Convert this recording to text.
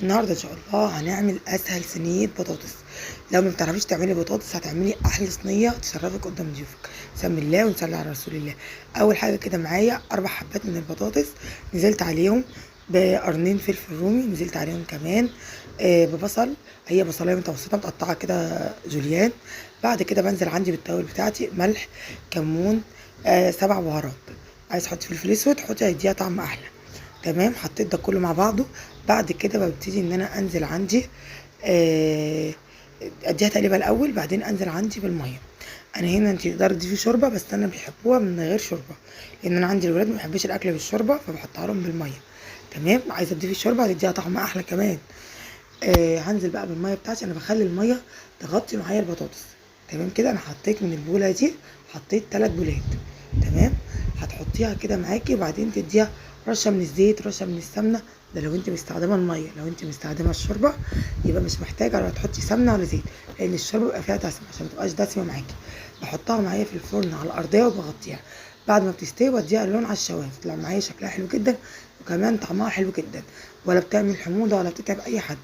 النهارده ان شاء الله هنعمل اسهل صينية بطاطس. لو ما بتعرفيش تعملي بطاطس هتعملي احلى صينية تشرفك قدام ضيوفك. بسم الله ونصلي على رسول الله. اول حاجة كده معايا 4 حبات من البطاطس، نزلت عليهم بقرنين فلفل رومي، نزلت عليهم كمان ببصل، هي بصلايه متوسطه متقطعه كده جوليان. بعد كده بنزل عندي بالتوابل بتاعتي، ملح، كمون، 7 بهارات. عايز تحطي فلفل اسود حطي، هيديها طعم احلى. تمام، حطيت ده كله مع بعضه. بعد كده ببتدي ان انا انزل عندي، اديها تقليبه الاول، بعدين انزل عندي بالمية. انا هنا انت تقدري تضيفي شوربة، بس انا بيحبوها من غير شوربة، لان انا عندي الولاد ما بيحبوش الاكل بالشوربه، فبحطها لهم بالمية. تمام، عايزه تضيفي الشوربة هتديها طعم احلى كمان. هنزل بقى بالمية بتاعتي. انا بخلي المية تغطي معايا البطاطس. تمام كده، انا حطيت من البوله دي، حطيت 3 بولات. تمام، هتحطيها كده معاكي، وبعدين تديها رشه من الزيت، رشه من السمنة. ده لو انت مستخدمة المية. لو انت مستخدمة الشوربة يبقى مش محتاجه ولا تحطي سمنه ولا زيت، لان الشوربة بيبقى فيها دسم، عشان ما تبقاش دسمة معاكي. بحطها معايا في الفرن على الارضية وبغطيها. بعد ما بتستوي بديها اللون على الشوايه، تطلع معايا شكلها حلو جدا، وكمان طعمها حلو جدا، ولا بتعمل حموضه ولا بتتعب اي حد.